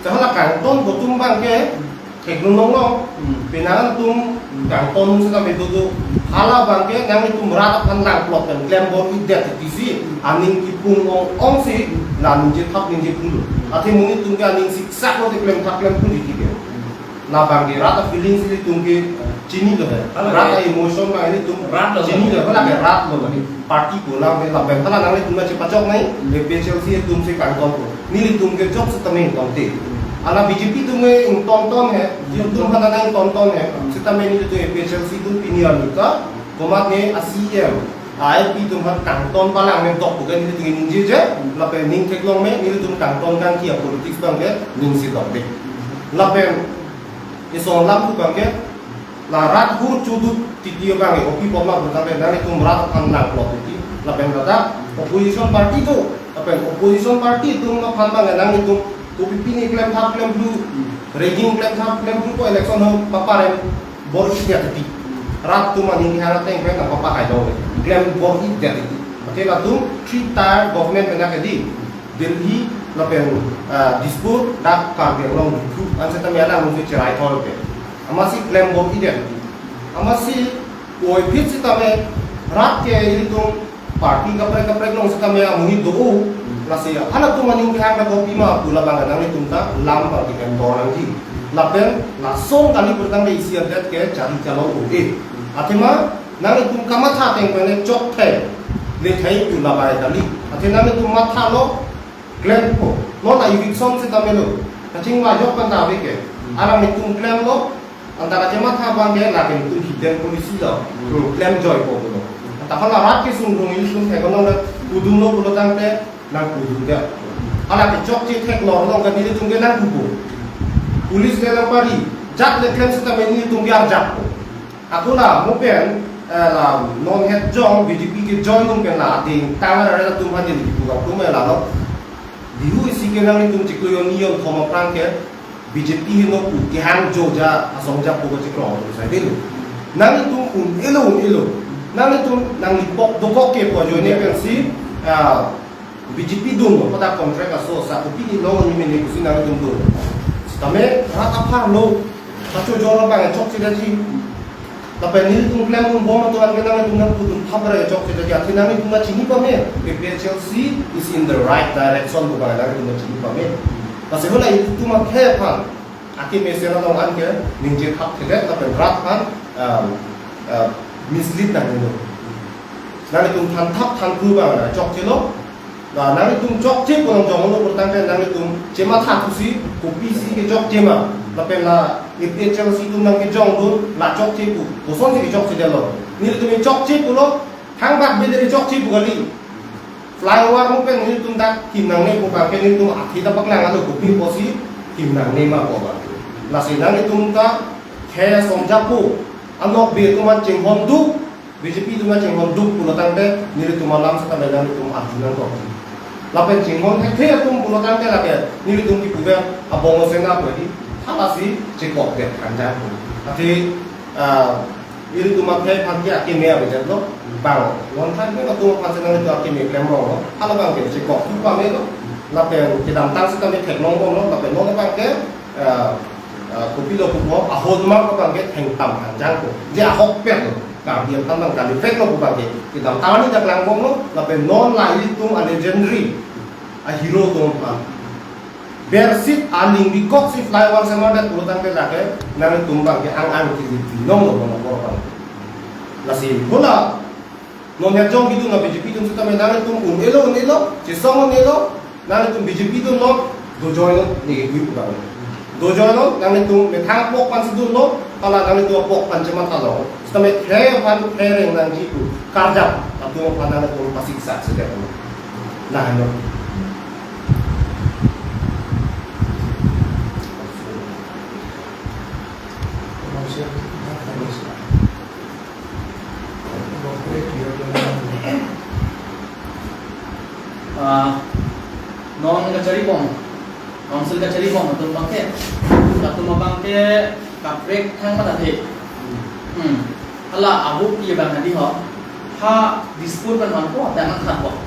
Hala kangton pu atum abang ke, theklong longlong, hmm, penang atum, hmm, kangton sitame dodo, hala abang ke nanglitum rat aphan langplot pen klem bor-idet titi si, hmm, aning kipung ong-ong si, hmm, la ningje thap ningje phru lo. Hmm. Athe monit atum ke aning siksak lo te klemthap klemphru titi ke. Hmm. Labang ke rat a-feeling si itum ke, hmm, chinilo he. Hala rat ke a-emotion abang itum, rat lo chinilo, hala ke rat lo lagi. Party pu alam ke lapen hala nanglitum chepachok nai, A P H L C atum si kangton pu. Nelitum ke jok sitame ingtonte. Ala B J P atum ke ingtonton he, itum aphan ta ingtonton he. Sitame nelitum A P H L C atum pini arni ta, komatne a C E M, a I P atum aphan kangton palang me dok pu ke nelitum ningjeje, lapen ning theklong me, nelitum kangton kangki a-politics abang ke ning si dokde. Lapen, ison alam pu abang ke, la rat hur chuduk titi abang ke, kopi apot ma pu tangte, nanglitum rat aphan langplot titi. Lapen ladak opposition party do, lapen opposition party atum aphan abang ke nanglitum kopi pini klemthap klemphru, rigging klemthap klemphru ko election ho paparem bor-idet titi. Rat atum aning kehang ateng pen nangpapahai do, klem bor-idet titi. Athe latum three tier government pen ke di. Delhi lapen, ah, Dispur dak Karbi Anglong Diphu an sitame alang nungsi cherai thol ke. Amatsi klem bor-idet. Amatsi puvoiphit sitame rat ke ilitum party kaprek kaprek along sitame amonit do-o. Lasi halatum aning kehang ta kopi ma pu labang nanglitum ta lam party kan dor nangji. Lapen lason kali pu tangte isi adet ke chari chalong un-e. Athema nanglitum kamatha ateng pen chokthai, lethai pu labang kali. Athe nanglitum mathalo klempo. Non a-eviction sitame lo. Kachingvai ajok pen ta ave ke. Alanglitum klemlo. Anta kachematha abang ke lake itum hidden policy lo. Hmm. Klem joipo pulo. Anta hala rat kesung rong ilitum theklong le pudunlo pulo tangte nangpudundet. Hala kechokche theklong along ke nelitum ke nangpupo. Police le nangpari. Jat le klem sitame nelitum ke arjappo. Ako la mo pen, eh, la non het jong B J P ke join nung pen la ding tang ara atum ha ding kipu atum la lo. Bihu isi ke nanglitum chiklo jon ni jon thom aphrang ke B J P heno pu kehang jo ja asong ja pu kachiklo sai dilo. Nanglitum un-elo un-elo. Nanglitum nangli pok dokok ke pu ajoine pensi, ah, B J P dunlo, pada contract aso, sa kopi ni long ni mene pusi nangtum dun. Sitame rat apharlo, kachojor abang chokche daji. Lapen nelitum klemdun bom atum an ke nanglitum nangpudun thap ra chokche, athe nanglitum ta chini pame, A P H L C is in the right direction pu abang nanglitum ta chini pame. Lasi hala ilitum akhei aphan akeme mesen along an ke ningje thap thedet lapen rat aphan, um, uh, mislead nangji lo. Nanglitum than thap than phu abang chokche lo. La nanglitum chokche pu nangjonglo pulotangte nanglitum chematha thusi kopisi kechokche ma. Lapen la A P H L C atum nangkejongdun la chokche pu, kosonsi kechokchedetlo? Nelitum chokche pulo, thangbak bidiri chokche pu kali. Flyover mo pen nelitum dak kim nangne pu abang ke nelitum athe ta paklang alo, kopi apotsi kim nangne ma pu abang. Lasi nanglitum ta khei asong japo, anokbe atum an chinghon duk, B J P atum an chinghon duk pulotangte nelitum alam setame nanglitum arju nangkok. Lapen chinghon thekthe atum pulotangte lake nelitum kipuver abong osena pu di, halasi chekokdet thanjang pu. Athe, ah, ilitum akhei aphan ke akeme avedet lo, bang non than ke atum aphan si nanglitum akeme klemrong lo, hala abang ke chekok thu pamelo, lapen kedamtang setame theklong bomlo, lapen non abang ke, ah, ah, kopilo pupo, a-hallmark abang ke thengtam thanjang pu. Je ahokpet lo, Karbi aphan abang kali vek lo pu abang ke kedamtang arni dak lang bomlo, lapen non la ilitum a-legendary a-hero atum aphan bersit aning bikoksi flyover semardet pulotangte lake nanglitum abang ke ang ang kili binong lo bono bor abang. Lasi hala non ya jong bidun na B J P atum setame nanglitum un-elo un-elo, chesong un-elo, nanglitum B J P atum lo, dojoilo neke dui pu abang. Dojoilo, nanglitum methang apok aphansi dunlo, hala nanglitum apok aphan chematha lo. Setame khei aphan khei reng nangji pu karjap atum aphan nanglitum pasiksak sejak lo. Nah, no. Ah, non kachari bom, council kachari bom atum abang ke, atum abang ke kaprek thang mat athe. Hmm. Hala abu ye abang hadi ho. Ha dispute pen manpo, dak nangthan bom.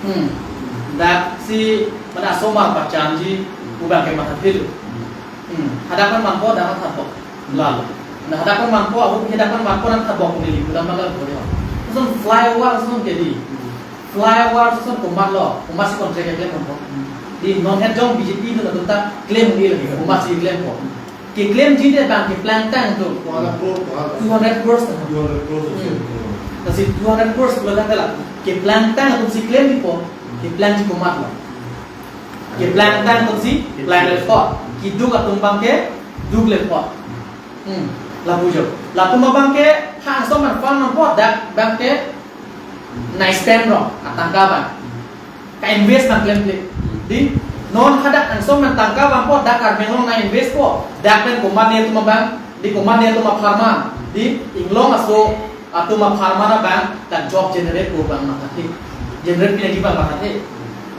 Hmm. Dak si mana asomar pachanji, pu abang ke matha phil. Hmm. Hadak pen manpo, dak nangthan bom. Lalo. Nah, hadak pen manpo, abu hadak pen manpo nangthan bom neli, udah magal boleh. Lason flyover lason ke di. Flyover lason komatlo, komatsi contract keklem manpo. Di non het jong B J P atum ta klem di lagi, komatsi klempo. Keklemji de abang keplang tang atum. Two hundred crore, two hundred crore. Two hundred crores. Hmm. Lasi two hundred crores pulotangte la keplang tang atumsi klempo, keplangji komatlo? Keplang tang atumsi planglo. Keduk atum abang ke duklo. Hmm. Lapu jo. Latum abang ke ha angsong man fund manpo, dak abang ke nai spend rong atangka abang. Ka-invest nangklemkle. Di, non hadak angsong man tangka vanpo, dak Karbi Anglong nang-investpo, dak pen komat ne atum abang, di komat ne atum apharman, di inglong aso atum apharman abang, dak job generate po abang mathathe. Generate pinji abang mathathe.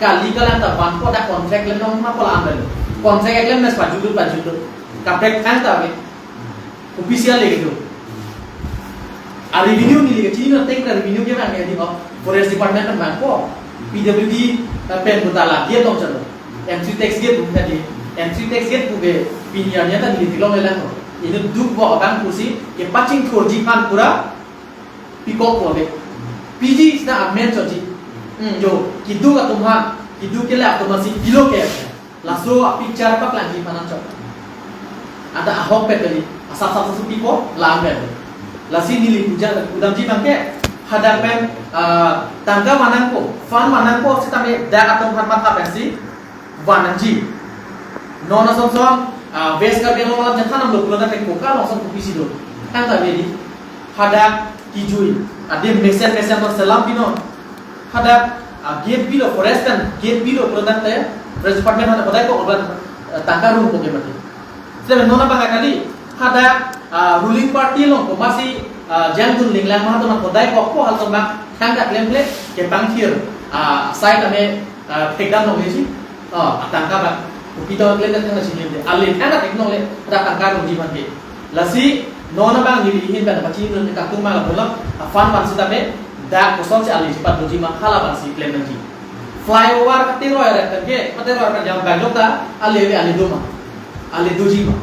Kali kalang ta vanpo, dak contract klem nangma pu alam pen. Contract klem mes pajutdun pajutdun. Kaprek thang ta ave. Official lagi tu. A revenue neli kachini non teng a revenue ke abang ya di, oh, forest department pen vanpo, P W D, eh, pen puta la gate long chalo. Entry tax gate pu tadi. Entry tax gate pu ke pini arni ta neli theklongle lang. Inut duk vo abang pusi kepachingthurji aphan pura pikok pu ave. P G sita amen choji. Hmm, jo, keduk atum aphan, keduk ke le atum aphansi pilo ke. Laso a-picture paklangji aphan anchot. Ada ahokpet kali, asap sap supi ko, lam ben. Lasi neli puja, pudamji abang ke, hadak pen, ah, tangka van nangpo, fund van nangpo, setame dak atum aphan matha pensi van nangji. Non ason son, ah, West Karbi Anglong alam jangkhan amlo pulo tangte koka along son kopisi do. Tangka bedi, hadak kijui, adim mesen mesen ton selam pinon. Hadak, ah, gate pilo, forest kan gate pilo pulotangte, forest department hana kodai ko oban, ah, tangka rung ko ke mati. Selain nona bang kali, hadak, ah, ruling party along komatsi, ah, jangdun linglang ma atum kodai ko ko hal atum abang tangka klemkle kepangthir, ah, site ame, ah, thekdam longleji. Oh, atangka abang. Kopi to klem tangka si klem de. Ale tangka theklongle, ada tangka rungji abang ke. Lasi, non abang neli ahin abang pachini non katung ma la bola, a-fund abang setame, dak kosonsi ale chepadunji ma hala abangsi klem nangji. Flyover kateroi arat ke, kateroi arat jam bang jok ta, ale ave ale do ma. Ale doji ma.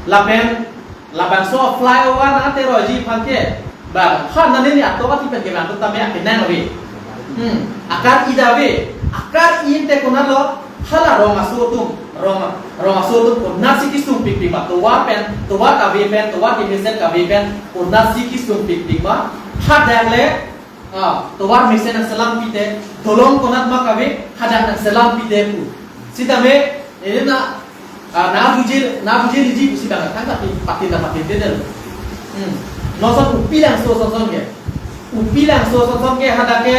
Lapen, Labangso flyover nangteroiji aphan ke, ba, ha nani ni ato ati pen ke bang tame akenang ave. Hmm, akar-i da ave, akar-i te konat lo, hala rong aso atum, rong, rong aso atum konatsi kesung pikpik ma, tovar pen, tovar kave pen, tovar kemesen kave pen, konatsi kesung pikpik ma, hadak le, ah, tovar mesen nangselam pite, dolong konat ma kave, hadak nangselam pite pu. Sitame, ini na, ah, na bujil, na bujil ji pusi bang, kan tapi patin na patin te del. Hmm. Noson Upilangso sonson ke. Upilangso sonson ke hadak ke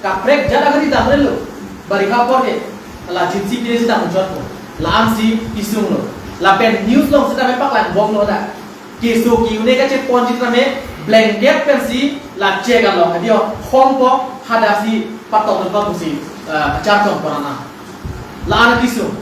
kaprek jada hari dam relo. Barikha apor ke. La jinsi kiri si dam jot ko. La ansi isung lo. Lapen news along sitame paklang bom lo hadak. Keso ke-un-e kacheponji tame blanket pensi la chek along adio hompo hadaksi patok nungpa pusi, eh, kacharchong pon ana. La ana kesung.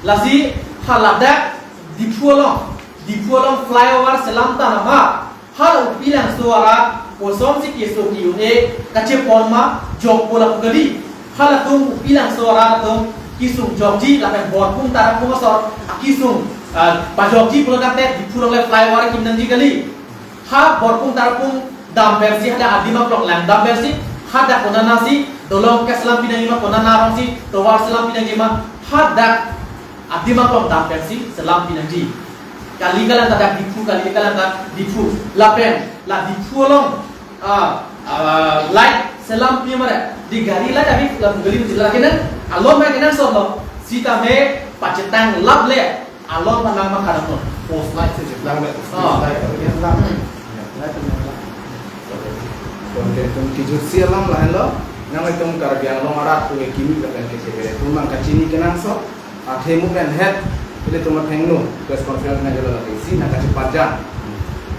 Lasi haladak Diphu along, Diphu along flyover selam tang ma, hala Upilangso arat kosonsi keso ke-un-e kachepon ma jokpo lapu kali. Halatum Upilangso arat atum kesung jokji lapen Borpung Tarapung asor akesung, ah, pajokji pulo tangte Diphu along le flyover kim nangji kali. Ha Borpung Tarapung dam pensi hadak adim aklong lang dam pensi hadak konatsi dolong keselam pinangji ma, konat arongsi tovar selam pinangji ma, hadak adim aklong dam pensi selam pinangji. Kali kalang hadak Diphu, kali kalang hadak Diphu. Lapen la Diphu along, ah, ah, light selam pi mare. Di gari light abi la gari di la kenan. Along ma kenangsot lo. Sitame pachetang lap le. Along ma nang ma kadam lo. Post light si lang le. Ah. Light, light, light. Hmm. Ya, light, light. Konten tum kijutsi alam lahenlo. Nanglitum Karbi Anglong arat pu kimi lapen kechebere atum nangkachini kenangsot. Athe mo pen het, ilitum athengno press conference nangjilo lake isi nangkachepajang.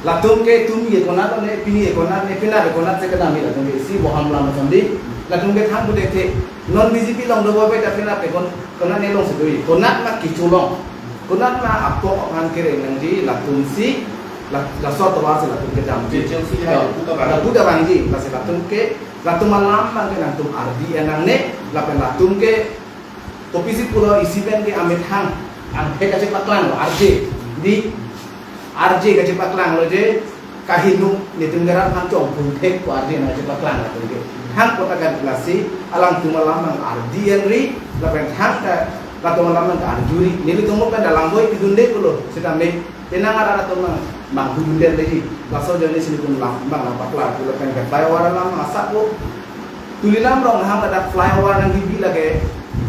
Latum ke itum ye konat ne, pini ye konat ne, penap ye konat si kedam he latum ke isi boham lam sondi. Latum ke thang bude ke non B J P along dobo pe ta penap ke kon-, konat ne alongsi do-i. Konat ma kecho along. Konat ma apok aphan kere nangji latumsi, la, laso tovarsi latum kedamji. Kecho si hai, lapu ta bang. Lapu ta bangji, lasi latum ke, latum alam abang ke nangtum ardi enangne, lapen latum ke kopisi pulo isi pen ke amethang, angthek kachepaklang lo, arje. Di, arje kachepaklang lo je, kaheno netum ke rat aphan chongpun thek pu arje nangchepaklang latum ke. Thang kota kan lasi, alangtum alam abang ardi enri, lapen thang ta, latum alam abang arjuri. Nelitum mo pen dalang boi pidunde pulo, sitame, penang arat atum abang, abang hudunde leji. Laso ajoine si nelitum alam abang nangpaklang, pulo pen ke flyover alam abang asap ko, Tuliram Ronghang ladak flyover nangkebi lake,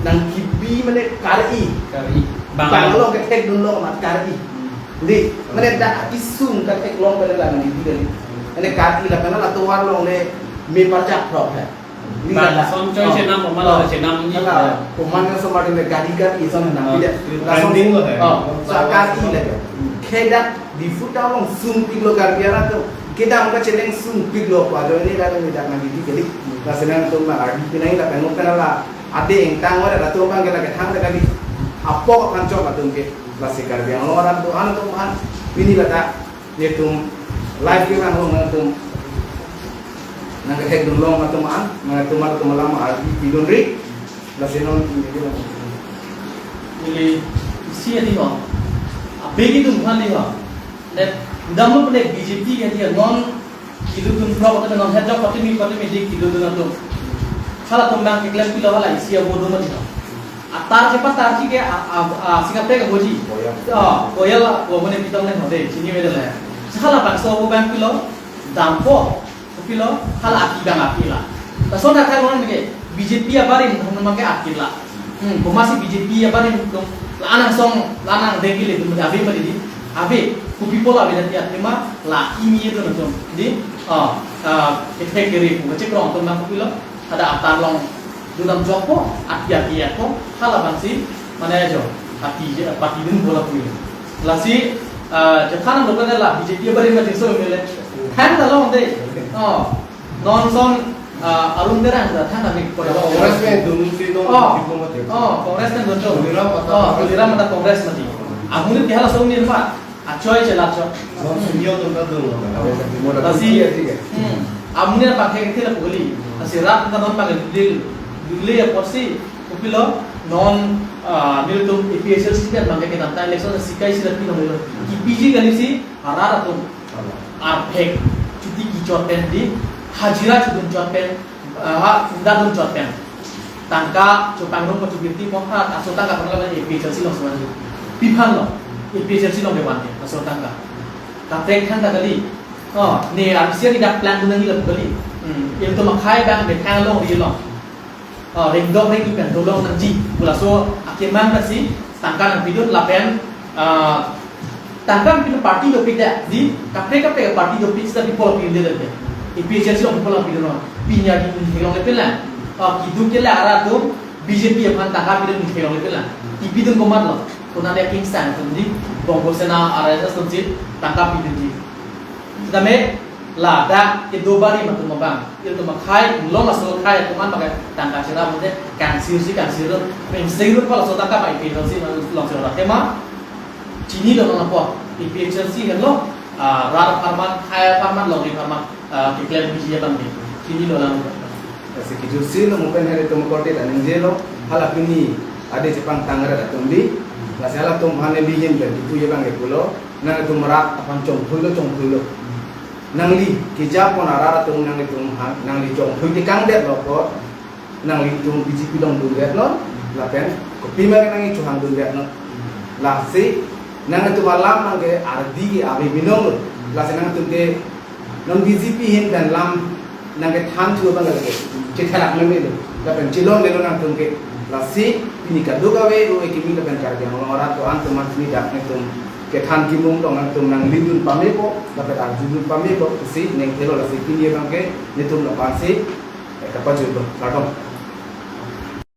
nangkebi mane kar-i. Kar-i. Bang. Bang along kethekdun along mat kar-i. Hmm. Di, mane dak isung kethek along pen la nangkebi kali. Mane kar-i lapen la tovar along le me parjak prok hai. Di bang, ladak. Lason choi, oh, chenam, komat, oh, chenam ni. Hala, ya. Komat na somar di gari kar-i son nang. Oh, tidak. Lason branding lo hai. Oh, so kar-i lake. Khe dak Diphu town along sungpik lo Karbi arat atum. Kedam kacheleng sungpik lo pu ajoine dak ni dak nangkebi kali. Lasi nangtum abang ardi pinai lapen mo pen la ade ingtang ora latum abang ke lake thang ta kali. Apok aphan chok latum ke. Lasi Karbi Anglong arat atum an atum aphan pini ladak netum live ke nang along nangtum nangkethekdun along atum an, nangtum atum alam ardi pidunri. Lasi non ini dia. Ili isi adi ho. Abegi tum khan di ho. Net dam lo pen B J P ke dia non kilodun prok atau non hedok patimi patimi di kilodun atum. Halatum abang keklem pilo hala isi abo do mati ho. Atar kepatarji ke a, a, a, singapre ke boji. Koyal. Oh, koyal la, ko mane pitong ne hote, chini mede le. Halabangso abo abang pilo, dampo. Kopilo, hala aki abang aki la. Lason akhai orang ke, B J P abarim, hong nama ke aki la. Hmm, komatsi B J P abarim tum, la anang song, la anang dengki le tum, ave mati di, ave, kopi pola ave dati aki ma, la aki mi itu nangtum, di, ah, ah, kethek kiri, ko chekrong tum nang kopilo, ada atar along, dodam jokpo, aki aki ako, halabangsi, mane jo, aki, pati dun bola kui. Lasi, ah, jekhan lo kan la, B J P abarim mati so mele, kan la long de, oh. Non son, ah, Arun Terang ta thang kami pada Congress pen dun si non, oh, diplomat ya. Oh, Congress pen dun tu. Tuliram mata, oh, Congress. Tuliram mata Congress mati. Amun ke hala song ni ma. Achoi chela choi. Non senior tu ta dun. Lasi, hmm. Amun ni pakai ke la puli. Lasi rat ta non pakai dil, dil ya porsi. Kopilo non, Ah, nelitum A P H L C pen bang ke kedamtang election si kai si lapi nong lo. Kipiji kali si arat atum arphek chuti kechot pen di, hajira chudun chot pen, ah, ha, kunda dun chot pen. Tangka chupang rong ko chubirti mo ha, laso tangka pangla A P H L C along sewan di. Pi aphan lo, A P H L C along kevan ke, laso tangka. Kaprek than ta kali. Oh, ne arsia ni dak plan dun nangji lo kali. Hmm, ilitum akhei bang bethang along ri lo. Oh, ringdok ring pen dolong nangji. Laso akemang ta si tangka nangpidun lapen, ah, tangka nangpidun party dopik da. Di kaprek kaprek party dopik seta people pidun de. A P H L C along people pidun lo. Pini adi ningthelong le pela. Oh, keduk ke la arat atum B J P aphan tangka pidun ningthelong le pela. Kipidun komat lo. Konat ya King Sang atum di, Bongo Sena, R S S atum si tangka pidun di. Sitame ladak kedo bari atum abang, ilitum akhei, long laso akhei atum an pakai tangka chera bonte, kangsir si kangsir, kangsir pa laso tangka pai A P H L C along chera tema. Chinilo nangpo, A P H L C helo, ah, rat apharman, akhei apharman, longri apharman, ah, keklem biji abang ni. Chinilo lang. Lasi kijutsi lo mo pen hari atum korte ta ningjelo, hala pini ade chepangtang rat atum di. Lasi halatum aphan neli ahin pen kipu abang ke pulo, nangtum rat aphan chongthui lo, chongthui lo. Nangli kejapon arat atum nangtum aphan, nangli chongthui tekang det lo ko, nanglitum B J P along dundet non, lapen kopima ke nangli chohang dundet non. Lasi nangtum alam nang ke ardi ke ave binong lo. Lasi nangtum ke non B J P ahin pen lam nangkethan thu abang ke chetharak nang lo. Lapen chelong le lo nangtum ke. Lasi pini kadokave ro ekimi lapen Karbi Anglong arat ko-an atum an pini dak nangtum kethan kimung tong nangtum nanglidun pame po, lapen arjudun pame po, si ningthelo lasi pini abang ke netum lapu-an si, eh, kapajut lo, kardom.